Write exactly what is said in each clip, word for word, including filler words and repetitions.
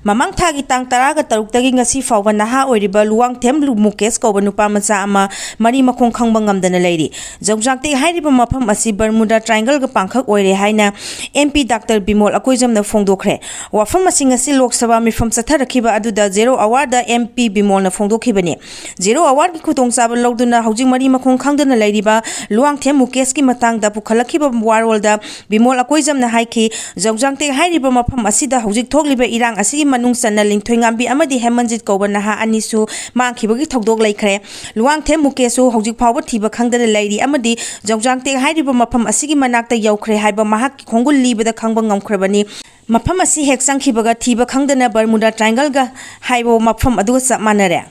ꯃꯃꯥꯡ ꯊꯥꯒꯤ ꯇꯥꯡ ꯇꯔꯥꯒ ꯇꯔꯨꯛꯇꯒꯤ ꯉꯁꯤ ꯐꯥꯎꯕ ꯅꯍꯥ ꯑꯣꯏꯔꯤꯕ ꯂꯨꯋꯥꯡꯊꯦꯝ ꯂꯨ-, ꯃꯨꯀꯦꯁ ꯀꯧꯕ ꯅꯨꯄꯥ ꯃꯆꯥ ꯑꯃ ꯃꯔꯤ ꯃꯈꯣꯡ ꯈꯪꯕ ꯉꯝꯗꯅ ꯂꯩꯔꯤ꯫ ꯖꯧꯖꯥꯡꯇꯦꯛ ꯍꯥꯏꯔꯤꯕ ꯃꯐꯝ ꯑꯁꯤ ꯕꯔꯃꯨꯗꯥ ꯇ꯭ꯔꯥꯏꯡꯒꯜꯒ ꯄꯥꯡꯈꯛ ꯑꯣꯏꯔꯦ ꯍꯥꯏꯅ M P Doctor ꯕꯤꯃꯣꯜ ꯑꯀꯣꯏꯖꯝꯅ ꯐꯣꯡꯗꯣꯛꯈ꯭ꯔꯦ꯫ ꯋꯥꯐꯝ ꯑꯁꯤ ꯉꯁꯤ ꯂꯣꯛ ꯁꯚꯥ ꯃꯤꯐꯝ ꯆꯠꯊꯔꯛꯈꯤꯕ ꯑꯗꯨꯗ Zero Hourꯗ M P ꯕꯤꯃꯣꯜꯅ ꯐꯣꯡꯗꯣꯛꯈꯤꯕꯅꯤ꯫ Zero Hourꯒꯤ ꯈꯨꯗꯣꯡꯆꯥꯕ ꯂꯧꯗꯨꯅ ꯍꯧꯖꯤꯛ ꯃꯔꯤ ꯃꯈꯣꯡ ꯈꯪꯗꯅ ꯂꯩꯔꯤꯕ ꯂꯨꯋꯥꯡꯊꯦꯝ ꯃꯨꯀꯦꯁꯀꯤ ꯃꯇꯥꯡꯗ ꯄꯨꯈꯠꯂꯛꯈꯤꯕ ꯋꯥꯔꯣꯜꯗ ꯕꯤꯃꯣꯜ ꯑꯀꯣꯏꯖꯝꯅ ꯍꯥꯏꯈꯤ, ꯖꯧꯖꯥꯡꯇꯦꯛ ꯍꯥꯏꯔꯤꯕ ꯃꯐꯝ ꯑꯁꯤꯗ ꯍꯧꯖꯤꯛ ꯊꯣꯛꯂꯤꯕ ꯏꯔꯥꯡ ꯑꯁꯤꯒꯤ ꯃꯅꯨꯡ ꯆꯟꯅ ꯂꯤꯟꯊꯣꯏꯉꯥꯝꯕꯤ ꯑꯃꯗꯤ ꯍꯦꯃꯟꯖꯤꯠ ꯀꯧꯕ ꯅꯍꯥ ꯑꯅꯤꯁꯨ ꯃꯥꯡꯈꯤꯕꯒꯤ ꯊꯧꯗꯣꯛ ꯂꯩꯈ꯭ꯔꯦ꯫ ꯂꯨꯋꯥꯡꯊꯦꯝ ꯃꯨꯀꯦꯁꯁꯨ ꯍꯧꯖꯤꯛ ꯐꯥꯎꯕ ꯊꯤꯕ ꯈꯪꯗꯅ ꯂꯩꯔꯤ ꯑꯃꯗꯤ ꯖꯧꯖꯥꯡꯇꯦꯛ ꯍꯥꯏꯔꯤꯕ ꯃꯐꯝ ꯑꯁꯤꯒꯤ ꯃꯅꯥꯛꯇ ꯌꯧꯈ꯭ꯔꯦ ꯍꯥꯏꯕ ꯃꯍꯥꯛꯀꯤ ꯈꯣꯡꯒꯨꯜ ꯂꯤꯕꯗ ꯈꯪꯕ ꯉꯝꯈ꯭ꯔꯕꯅꯤ꯫ ꯃꯐꯝ ꯑꯁꯤ ꯍꯦꯛ ꯆꯪꯈꯤꯕꯒ ꯊꯤꯕ ꯈꯪꯗꯅ ꯕꯔꯃꯨꯗꯥ ꯇ꯭ꯔꯥꯏꯡꯒꯜꯒ ꯍꯥꯏꯕ ꯃꯐꯝ ꯑꯗꯨꯒ ꯆꯞ ꯃꯥꯟꯅꯔꯦ꯫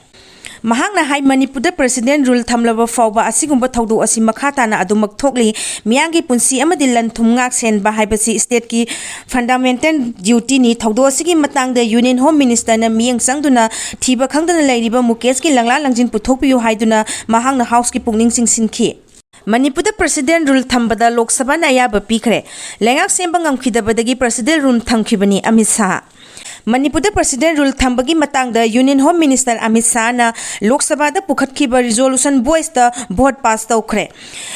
ꯃꯍꯥꯛꯅ ꯍꯥꯏ, ꯃꯅꯤꯄꯨꯔꯗ President Rule ꯊꯝꯂꯕ ꯐꯥꯎꯕ ꯑꯁꯤꯒꯨꯝꯕ ꯊꯧꯗꯣꯛ ꯑꯁꯤ ꯃꯈꯥ ꯇꯥꯅ ꯑꯗꯨꯃꯛ ꯊꯣꯛꯂꯤ꯫ ꯃꯤꯌꯥꯝꯒꯤ ꯄꯨꯟꯁꯤ ꯑꯃꯗꯤ ꯂꯟ ꯊꯨꯝ ꯉꯥꯛ ꯁꯦꯟꯕ ꯍꯥꯏꯕꯁꯤ stateꯀꯤ fundamental dutyꯅꯤ꯫ ꯊꯧꯗꯣꯛ ꯑꯁꯤꯒꯤ ꯃꯇꯥꯡꯗ Union Home Ministerꯅ ꯃꯤꯠꯌꯦꯡ ꯆꯪꯗꯨꯅ ꯊꯤꯕ ꯈꯪꯗꯅ ꯂꯩꯔꯤꯕ ꯃꯨꯀꯦꯁꯀꯤ ꯂꯪꯂꯥ ꯂꯪꯖꯤꯟ ꯄꯨꯊꯣꯛꯄꯤꯌꯨ ꯍꯥꯏꯗꯨꯅ ꯃꯍꯥꯛꯅ Houseꯀꯤ ꯄꯨꯛꯅꯤꯡ ꯆꯤꯡꯁꯤꯟꯈꯤ꯫ ꯃꯅꯤꯄꯨꯔꯗ President Rule ꯊꯝꯕꯗ ꯂꯣꯛ ꯁꯚꯥꯅ ꯑꯌꯥꯕ ꯄꯤꯈ꯭ꯔꯦ꯫ ꯂꯩꯉꯥꯛ ꯁꯦꯝꯕ ꯉꯝꯈꯤꯗꯕꯗꯒꯤ President Rule ꯊꯝꯈꯤꯕꯅꯤ, ꯑꯃꯤꯠ ꯁꯥꯍ꯫ ꯃꯅꯤꯄꯨꯔꯗ President Rule ꯊꯝꯕꯒꯤ ꯃꯇꯥꯡꯗ Union Home Minister ꯑꯃꯤꯠ ꯁꯥꯍꯅ ꯂꯣꯛ ꯁꯚꯥꯗ ꯄꯨꯈꯠꯈꯤꯕ resolution voiceꯇ vote pass ꯇꯧꯈ꯭ꯔꯦ꯫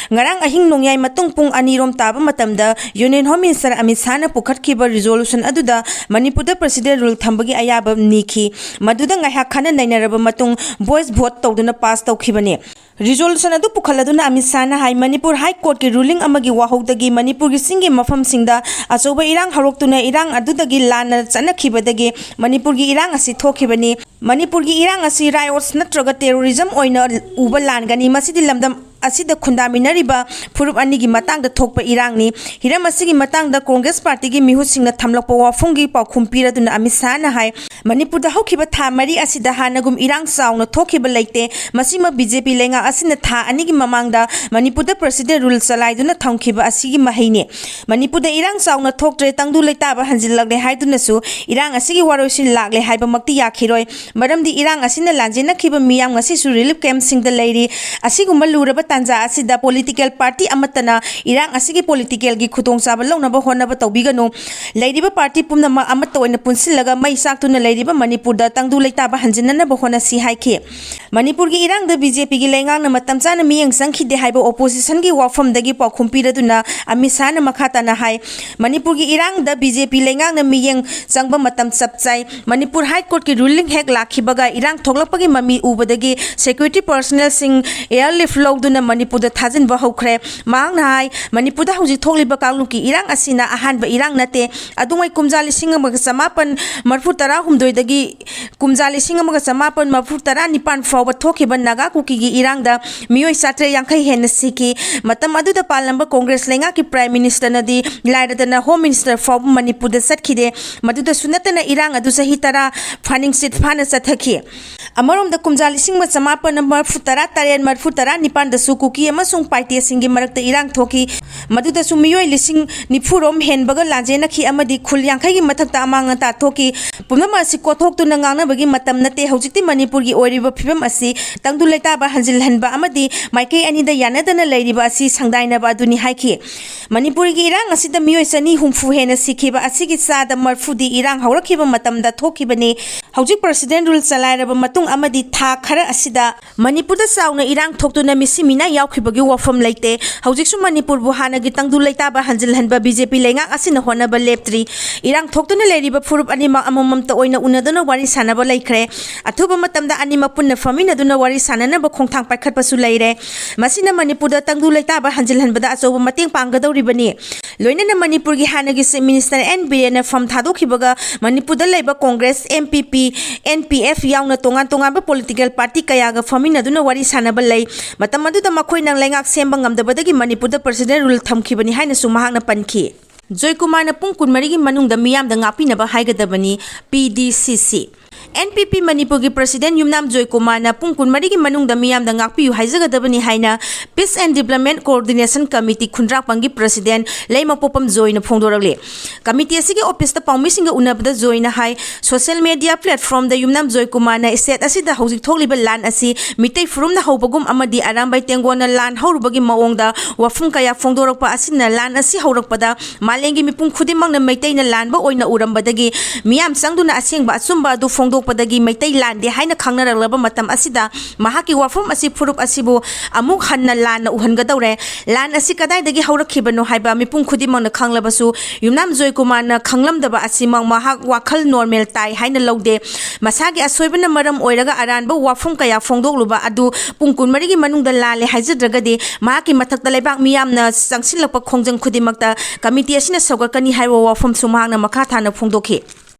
ꯉꯔꯥꯡ ꯑꯍꯤꯡ ꯅꯣꯡꯌꯥꯏ ꯃꯇꯨꯡ ꯄꯨꯡ ꯑꯅꯤꯔꯣꯝ ꯇꯥꯕ ꯃꯇꯝꯗ Union Home Minister Amit ꯁꯥꯍꯅ ꯄꯨꯈꯠꯈꯤꯕ resolution ꯑꯗꯨꯗ ꯃꯅꯤꯄꯨꯔꯗ President Rule ꯊꯝꯕꯒꯤ ꯑꯌꯥꯕ ꯅꯤꯈꯤ꯫ ꯃꯗꯨꯗ ꯉꯥꯏꯍꯥꯛ ꯈꯟꯅ ꯅꯩꯅꯔꯕ ꯃꯇꯨꯡ voice vote ꯇꯧꯗꯨꯅ pass ꯇꯧꯈꯤꯕꯅꯤ꯫ Resolution ꯑꯗꯨ ꯄꯨꯈꯠꯂꯗꯨꯅ ꯑꯃꯤꯠ ꯁꯥꯍꯅ ꯍꯥꯏ, ꯃꯅꯤꯄꯨꯔ High Courtꯀꯤ ruling ꯑꯃꯒꯤ ꯋꯥꯍꯧꯗꯒꯤ ꯃꯅꯤꯄꯨꯔꯒꯤ ꯆꯤꯡꯒꯤ ꯃꯐꯝꯁꯤꯡꯗ ꯑꯆꯧꯕ ꯏꯔꯥꯡ ꯍꯧꯔꯛꯇꯨꯅ ꯏꯔꯥꯡ ꯑꯗꯨꯗꯒꯤ ꯂꯥꯟꯅ ꯆꯠꯅꯈꯤꯕꯗꯒꯤ ꯃꯅꯤꯄꯨꯔꯒꯤ ꯏꯔꯥꯡ ꯑꯁꯤ ꯊꯣꯛꯈꯤꯕꯅꯤ꯫ ꯃꯅꯤꯄꯨꯔꯒꯤ ꯏꯔꯥꯡ ꯑꯁꯤ riots ꯅꯠꯇ꯭ꯔꯒ terrorism ꯑꯣꯏꯅ ꯎꯕ ꯂꯥꯟꯒꯅꯤ꯫ ꯃꯁꯤꯗꯤ ꯂꯝꯗꯝ ꯑꯁꯤꯗ ꯈꯨꯟꯗꯥꯃꯤꯟꯅꯔꯤꯕ ꯐꯨꯔꯨꯞ ꯑꯅꯤꯒꯤ ꯃꯇꯥꯡꯗ ꯊꯣꯛꯄ ꯏꯔꯥꯡꯅꯤ꯫ ꯍꯤꯔꯝ ꯑꯁꯤꯒꯤ ꯃꯇꯥꯡꯗ Congress Partyꯒꯤ ꯃꯤꯍꯨꯠꯁꯤꯡꯅ ꯊꯝꯂꯛꯄ ꯋꯥꯐꯝꯒꯤ ꯄꯥꯎꯈꯨꯝ ꯄꯤꯔꯗꯨꯅ ꯑꯃꯤꯠ ꯁꯥꯍꯅ ꯍꯥꯏ, ꯃꯅꯤꯄꯨꯔꯗ ꯍꯧꯈꯤꯕ ꯊꯥ ꯃꯔꯤ ꯑꯁꯤꯗ ꯍꯥꯟꯅꯒꯨꯝ ꯏꯔꯥꯡ ꯆꯥꯎꯅ ꯊꯣꯛꯈꯤꯕ ꯂꯩꯇꯦ꯫ ꯃꯁꯤꯃꯛ ꯕꯤ ꯖꯦ ꯄꯤ ꯂꯩꯉꯥꯛ ꯑꯁꯤꯅ ꯊꯥ ꯑꯅꯤꯒꯤ ꯃꯃꯥꯡꯗ ꯃꯅꯤꯄꯨꯔꯗ president rule ꯆꯂꯥꯏꯗꯨꯅ ꯊꯝꯈꯤꯕ ꯑꯁꯤꯒꯤ ꯃꯍꯩꯅꯤ꯫ ꯃꯅꯤꯄꯨꯔꯗ ꯏꯔꯥꯡ ꯆꯥꯎꯅ ꯊꯣꯛꯇ꯭ꯔꯦ, ꯇꯪꯗꯨ ꯂꯩꯇꯥꯕ ꯍꯟꯖꯤꯜꯂꯛꯂꯦ ꯍꯥꯏꯗꯨꯅꯁꯨ ꯏꯔꯥꯡ ꯑꯁꯤꯒꯤ ꯋꯥꯔꯣꯏꯁꯤꯟ ꯂꯥꯛꯂꯦ ꯍꯥꯏꯕꯃꯛꯇꯤ ꯌꯥꯈꯤꯔꯣꯏ꯫ ꯃꯔꯝꯗꯤ ꯏꯔꯥꯡ ꯑꯁꯤꯅ ꯂꯥꯟꯖꯦꯟꯅꯈꯤꯕ ꯃꯤꯌꯥꯝ ꯉꯁꯤꯁꯨ relief camp ꯁꯤꯡꯗ ꯂꯩꯔꯤ꯫ ꯑꯁꯤꯒꯨꯝꯕ ꯂꯨꯔꯕ ꯇꯥꯟꯖꯥ ꯑꯁꯤꯗ political party ꯑꯃꯠꯇꯅ ꯏꯔꯥꯡ ꯑꯁꯤꯒꯤ political ꯒꯤ ꯈꯨꯗꯣꯡꯆꯥꯕ ꯂꯧꯅꯕ ꯍꯣꯠꯅꯕ ꯇꯧꯕꯤꯒꯅꯨ꯫ ꯂꯩꯔꯤꯕ party ꯄꯨꯝꯅꯃꯛ ꯑꯃꯠꯇ ꯑꯣꯏꯅ ꯄꯨꯟꯁꯤꯜꯂꯒ ꯃꯩ ꯆꯥꯛꯇꯨꯅ ꯂꯩꯔꯤꯕ ꯃꯅꯤꯄꯨꯔꯗ ꯇꯪꯗꯨ ꯂꯩꯇꯥꯕ ꯍꯟꯖꯤꯟꯅꯅꯕ ꯍꯣꯠꯅꯁꯤ ꯍꯥꯏꯈꯤ꯫ ꯃꯅꯤꯄꯨꯔꯒꯤ ꯏꯔꯥꯡꯗ ꯕꯤ ꯖꯦ ꯄꯤꯒꯤ ꯂꯩꯉꯥꯛꯅ ꯃꯇꯝ ꯆꯥꯅ ꯃꯤꯠꯌꯦꯡ ꯆꯪꯈꯤꯗꯦ ꯍꯥꯏꯕ opposition ꯒꯤ ꯋꯥꯐꯝꯗꯒꯤ ꯄꯥꯎꯈꯨꯝ ꯄꯤꯔꯗꯨꯅ ꯑꯃꯤꯠ ꯁꯥꯍꯅ ꯃꯈꯥ ꯇꯥꯅ ꯍꯥꯏ, ꯃꯅꯤꯄꯨꯔꯒꯤ ꯏꯔꯥꯡꯗ ꯕꯤ ꯖꯦ ꯄꯤ ꯂꯩꯉꯥꯛꯅ ꯃꯤꯠꯌꯦꯡ ꯆꯪꯕ ꯃꯇꯝ ꯆꯞ ꯆꯥꯏ꯫ ꯃꯅꯤꯄꯨꯔ High Court ꯀꯤ ruling ꯍꯦꯛ ꯂꯥꯛꯈꯤꯕꯒ ꯏꯔꯥꯡ ꯊꯣꯛꯂꯛꯄꯒꯤ ꯃꯃꯤ ꯎꯕꯗꯒꯤ security personnel ꯁꯤꯡ airlift ꯂꯧꯗꯨꯅ ꯃꯅꯤꯄꯨꯔꯗ ꯊꯥꯖꯤꯟꯕ ꯍꯧꯈ꯭ꯔꯦ꯫ ꯃꯍꯥꯛꯅ ꯍꯥꯏ, ꯃꯅꯤꯄꯨꯔꯗ ꯍꯧꯖꯤꯛ ꯊꯣꯛꯂꯤꯕ ꯀꯥꯡꯂꯨꯞꯀꯤ ꯏꯔꯥꯡ ꯑꯁꯤꯅ ꯑꯍꯥꯟꯕ ꯏꯔꯥꯡ ꯅꯠꯇꯦ꯫ ꯑꯗꯨꯉꯩ ꯀꯨꯝꯖꯥ ꯂꯤꯁꯤꯡ ꯑꯃꯒ ꯆꯃꯥꯄꯟ ꯃꯔꯤꯐꯨ ꯇꯔꯥꯍꯨꯝꯗꯣꯏꯗꯒꯤ ꯀꯨꯝꯖꯥ ꯂꯤꯁꯤꯡ ꯑꯃꯒ ꯆꯃꯥꯄꯟ ꯃꯔꯤꯐꯨ ꯇꯔꯥ ꯅꯤꯄꯥꯟ ꯐꯥꯎꯕ ꯊꯣꯛꯈꯤꯕ ꯅꯥꯒꯥ ꯀꯨꯀꯤꯒꯤ ꯏꯔꯥꯡꯗ ꯃꯤꯑꯣꯏ ꯆꯥꯇ꯭ꯔꯦꯠ ꯌꯥꯡꯈꯩ ꯍꯦꯟꯅ ꯁꯤꯈꯤ꯫ ꯃꯇꯝ ꯑꯗꯨꯗ ꯄꯥꯜꯂꯝꯕ ꯀꯣꯡꯒ꯭ꯔꯦꯁ ꯂꯩꯉꯥꯛꯀꯤ Prime Minister ꯅꯗꯤ ꯂꯥꯏꯔꯗꯅ Home Minister ꯐꯥꯎꯕ ꯃꯅꯤꯄꯨꯔꯗ ꯆꯠꯈꯤꯗꯦ꯫ ꯃꯗꯨꯗꯁꯨ ꯅꯠꯇꯅ ꯏꯔꯥꯡ ꯑꯗꯨ ꯆꯍꯤ ꯇꯔꯥ ꯐꯥꯅꯤꯡꯆꯤꯠ ꯐꯥꯅ ꯆꯠꯊꯈꯤ꯫ ꯑꯃꯔꯣꯝꯗ ꯀꯨꯝꯖꯥ ꯂꯤꯁꯤꯡ ꯑꯃ ꯆꯃꯥꯄꯟ ꯃꯔꯤꯐꯨ ꯇꯔꯥ ꯇꯔꯦꯠ ꯃꯔꯤꯐꯨ ꯇꯔꯥ ꯅꯤꯄꯥꯟꯗꯁꯨ ꯀꯨꯀꯤ ꯑꯃꯁꯨꯡ ꯄꯥꯏꯇꯦꯁꯤꯡꯒꯤ ꯃꯔꯛꯇ ꯏꯔꯥꯡ ꯊꯣꯛꯈꯤ꯫ ꯃꯗꯨꯗꯁꯨ ꯃꯤꯑꯣꯏ ꯂꯤꯁꯤꯡ ꯅꯤꯐꯨ ꯔꯣꯝ ꯍꯦꯟꯕꯒ ꯂꯥꯟꯖꯦꯟꯅꯈꯤ ꯑꯃꯗꯤ ꯈꯨꯜ ꯌꯥꯡꯈꯩꯒꯤ ꯃꯊꯛꯇ ꯑꯃꯥꯡ ꯑꯇꯥ ꯊꯣꯛꯈꯤ꯫ ꯄꯨꯝꯅꯃꯛ ꯑꯁꯤ ꯀꯣꯊꯣꯛꯇꯨꯅ ꯉꯥꯡꯅꯕꯒꯤ ꯃꯇꯝ ꯅꯠꯇꯦ꯫ ꯍꯧꯖꯤꯛꯇꯤ ꯃꯅꯤꯄꯨꯔꯒꯤ ꯑꯣꯏꯔꯤꯕ ꯐꯤꯕꯝ ꯑꯁꯤ ꯇꯪꯗꯨ ꯂꯩꯇꯥꯕ ꯍꯟꯖꯤꯜꯍꯟꯕ ꯑꯃꯗꯤ ꯃꯥꯏꯀꯩ ꯑꯅꯤꯗ ꯌꯥꯅꯗꯅ ꯂꯩꯔꯤꯕ ꯑꯁꯤ ꯁꯪꯗꯥꯏꯅꯕ ꯑꯗꯨꯅꯤ ꯍꯥꯏꯈꯤ꯫ ꯃꯅꯤꯄꯨꯔꯒꯤ ꯏꯔꯥꯡ ꯑꯁꯤꯗ ꯃꯤꯑꯣꯏ ꯆꯅꯤ ꯍꯨꯝꯐꯨ ꯍꯦꯟꯅ ꯁꯤꯈꯤꯕ ꯑꯁꯤꯒꯤ ꯆꯥꯗ ꯃꯔꯤꯐꯨꯗꯤ ꯏꯔꯥꯡ ꯍꯧꯔꯛꯈꯤꯕ ꯃꯇꯝꯗ ꯊꯣꯛꯈꯤꯕꯅꯤ꯫ ꯍꯧꯖꯤꯛ president rule ꯆꯂꯥꯏꯔꯕ ꯃꯇꯨꯡ ꯑꯃꯗꯤ ꯊꯥ ꯈꯔ ꯑꯁꯤꯗ ꯃꯅꯤꯄꯨꯔꯗ ꯆꯥꯎꯅ ꯏꯔꯥꯡ ꯊꯣꯛꯇꯨꯅ ꯃꯤꯁꯤ ꯃꯤꯅꯥ ꯌꯥꯎꯈꯤꯕꯒꯤ ꯋꯥꯐꯝ ꯂꯩꯇꯦ꯫ ꯍꯧꯖꯤꯛꯁꯨ ꯃꯅꯤꯄꯨꯔꯕꯨ ꯍꯥꯟꯅꯒꯤ ꯇꯪꯗꯨ ꯂꯩꯇꯥꯕ ꯍꯟꯖꯤꯜꯍꯟꯕ ꯕꯤ ꯖꯦ ꯄꯤ ꯂꯩꯉꯥꯛ ꯑꯁꯤꯅ ꯍꯣꯠꯅꯕ ꯂꯦꯞꯇ꯭ꯔꯤ꯫ ꯏꯔꯥꯡ ꯊꯣꯛꯇꯨꯅ ꯂꯩꯔꯤꯕ ꯐꯨꯔꯨꯞ ꯑꯅꯤꯃꯛ ꯑꯃꯃꯝꯇ ꯑꯣꯏꯅ ꯎꯅꯗꯨꯅ ꯋꯥꯔꯤ ꯁꯥꯅꯕ ꯂꯩꯈ꯭ꯔꯦ꯫ ꯑꯊꯨꯕ ꯃꯇꯝꯗ ꯑꯅꯤꯃꯛ ꯄꯨꯟꯅ ꯐꯝꯃꯤꯟꯅꯗꯨꯅ ꯋꯥꯔꯤ ꯁꯥꯅꯅꯕ ꯈꯣꯡꯊꯥꯡ ꯄꯥꯏꯈꯠꯄꯁꯨ ꯂꯩꯔꯦ꯫ ꯃꯁꯤꯅ ꯃꯅꯤꯄꯨꯔꯗ ꯇꯪꯗꯨ ꯂꯩꯇꯥꯕ ꯍꯟꯖꯤꯜꯍꯟꯕꯗ ꯑꯆꯧꯕ ꯃꯇꯦꯡ ꯄꯥꯡꯒꯗꯧꯔꯤꯕꯅꯤ꯫ ꯂꯣꯏꯅꯅ ꯃꯅꯤꯄꯨꯔꯒꯤ ꯍꯥꯟꯅꯒꯤ Chief Minister ꯑꯦꯟ ꯕꯤꯔꯦꯟꯅ ꯐꯝ ꯊꯥꯗꯣꯛꯈꯤꯕꯒ ꯃꯅꯤꯄꯨꯔꯗ ꯂꯩꯕ ꯀꯣꯡꯒ꯭ꯔꯦꯁ, ꯑꯦꯟ ꯄꯤ ꯄꯤ, ꯑꯦꯟ ꯄꯤ ꯑꯦꯐ ꯌꯥꯎꯅ ꯇꯣꯉꯥꯟ ꯇꯣꯉꯥꯟꯕ political party ꯀꯌꯥꯒ ꯐꯝꯃꯤꯟꯅꯗꯨꯅ ꯋꯥꯔꯤ ꯁꯥꯅꯕ ꯂꯩ꯫ ꯃꯇꯝ ꯑꯗꯨꯗ ꯃꯈꯣꯏꯅ ꯂꯩꯉꯥꯛ ꯁꯦꯝꯕ ꯉꯝꯗꯕꯗꯒꯤ ꯃꯅꯤꯄꯨꯔꯗ president rule ꯊꯝꯈꯤꯕꯅꯤ ꯍꯥꯏꯅꯁꯨ ꯃꯍꯥꯛꯅ ꯄꯟꯈꯤ꯫ ꯖꯣꯏꯀꯨꯃꯥꯔꯅ ꯄꯨꯡ ꯀꯨꯟꯃꯔꯤꯒꯤ ꯃꯅꯨꯡꯗ ꯃꯤꯌꯥꯝꯗ ꯉꯥꯛꯄꯤꯅꯕ ꯍꯥꯏꯒꯗꯕꯅꯤ, ꯄꯤ ꯗꯤ ꯁꯤ ꯁꯤ꯫ ꯑꯦꯟ ꯄꯤ ꯄꯤ ꯃꯅꯤꯄꯨꯔꯒꯤ ꯄ꯭ꯔꯁꯤꯗꯦꯟ ꯌꯨꯝꯅꯥꯝ ꯖꯣꯏꯀꯨꯃꯥꯔꯅ ꯄꯨꯡ ꯀꯨꯟꯃꯔꯤꯒꯤ ꯃꯅꯨꯡꯗ ꯃꯤꯌꯥꯝꯗ ꯉꯥꯛꯄꯤꯌꯨ ꯍꯥꯏꯖꯒꯗꯕꯅꯤ ꯍꯥꯏꯅ Peace and Development Coordination Committee ꯈꯨꯟꯗ꯭ꯔꯥꯛꯄꯝꯒꯤ ꯄ꯭ꯔꯁꯤꯗꯦꯟ ꯂꯩꯃꯄꯣꯛꯄꯝ ꯖꯣꯏꯅ ꯐꯣꯡꯗꯣꯔꯛꯂꯤ꯫ ꯀꯃꯤꯇꯤ ꯑꯁꯤꯒꯤ ꯑꯣꯐꯤꯁꯇ ꯄꯥꯎꯃꯤꯁꯤꯡꯒ ꯎꯅꯕꯗ ꯖꯣꯏꯅ ꯍꯥꯏ, social media platformꯗ ꯌꯨꯝꯅꯥꯝ ꯖꯣꯏꯀꯨꯃꯥꯔꯅ state ꯑꯁꯤꯗ ꯍꯧꯖꯤꯛ ꯊꯣꯛꯂꯤꯕ ꯂꯥꯟ ꯑꯁꯤ ꯃꯤꯇꯩ ꯐꯨꯔꯨꯞꯅ ꯍꯧꯕꯒꯨꯝ ꯑꯃꯗꯤ ꯑꯔꯥꯝꯕꯥꯏ ꯇꯦꯡꯒꯣꯅ ꯂꯥꯟ ꯍꯧꯔꯨꯕꯒꯤ ꯃꯑꯣꯡꯗ ꯋꯥꯐꯝ ꯀꯌꯥ ꯐꯣꯡꯗꯣꯔꯛꯄ ꯑꯁꯤꯅ ꯂꯥꯟ ꯑꯁꯤ ꯍꯧꯔꯛꯄꯗ ꯃꯥꯂꯦꯝꯒꯤ ꯃꯤꯄꯨꯝ ꯈꯨꯗꯤꯡꯃꯛꯅ ꯃꯩꯇꯩꯅ ꯂꯥꯟꯕ ꯑꯣꯏꯅ ꯎꯔꯝꯕꯗꯒꯤ ꯃꯤꯌꯥꯝ ꯆꯪꯗꯨꯅ ꯑꯁꯦꯡꯕ ꯑꯆꯨꯝꯕ ꯑꯗꯨ ꯐꯣꯡꯗꯣꯛꯄꯗꯒꯤ ꯃꯩꯇꯩ ꯂꯥꯟꯗꯦ ꯍꯥꯏꯅ ꯈꯪꯅꯔꯛꯂꯕ ꯃꯇꯝ ꯑꯁꯤꯗ ꯃꯍꯥꯛꯀꯤ ꯋꯥꯐꯝ ꯑꯁꯤ ꯐꯨꯔꯨꯞ ꯑꯁꯤꯕꯨ ꯑꯃꯨꯛ ꯍꯟꯅ ꯂꯥꯟꯅ ꯎꯍꯟꯒꯗꯧꯔꯦ꯫ ꯂꯥꯟ ꯑꯁꯤ ꯀꯗꯥꯏꯗꯒꯤ ꯍꯧꯔꯛꯈꯤꯕꯅꯣ ꯍꯥꯏꯕ ꯃꯤꯄꯨꯝ ꯈꯨꯗꯤꯡꯃꯛꯅ ꯈꯪꯂꯕꯁꯨ ꯌꯨꯝꯅꯥꯝ ꯖꯣꯏꯀꯨꯃꯥꯔꯅ ꯈꯪꯂꯝꯗꯕ ꯑꯁꯤꯃꯛ ꯃꯍꯥꯛ ꯋꯥꯈꯜ normal ꯇꯥꯏ ꯍꯥꯏꯅ ꯂꯧꯗꯦ꯫ ꯃꯁꯥꯒꯤ ꯑꯁꯣꯏꯕꯅ ꯃꯔꯝ ꯑꯣꯏꯔꯒ ꯑꯔꯥꯟꯕ ꯋꯥꯐꯝ ꯀꯌꯥ ꯐꯣꯡꯗꯣꯛꯂꯨꯕ ꯑꯗꯨ ꯄꯨꯡ ꯀꯨꯟꯃꯔꯤꯒꯤ ꯃꯅꯨꯡꯗ ꯂꯥꯜꯂꯦ ꯍꯥꯏꯖꯗ꯭ꯔꯒꯗꯤ ꯃꯍꯥꯛꯀꯤ ꯃꯊꯛꯇ ꯂꯩꯕꯥꯛ ꯃꯤꯌꯥꯝꯅ ꯆꯪꯁꯤꯜꯂꯛꯄ ꯈꯣꯡꯖꯪ ꯈꯨꯗꯤꯡꯃꯛꯇ ꯀꯃꯤꯇꯤ ꯑꯁꯤꯅ ꯁꯧꯒꯠꯀꯅꯤ ꯍꯥꯏꯕ ꯋꯥꯐꯝꯁꯨ ꯃꯍꯥꯛꯅ ꯃꯈꯥ ꯊꯥꯅ ꯐꯣꯡꯗꯣꯛꯈꯤ꯫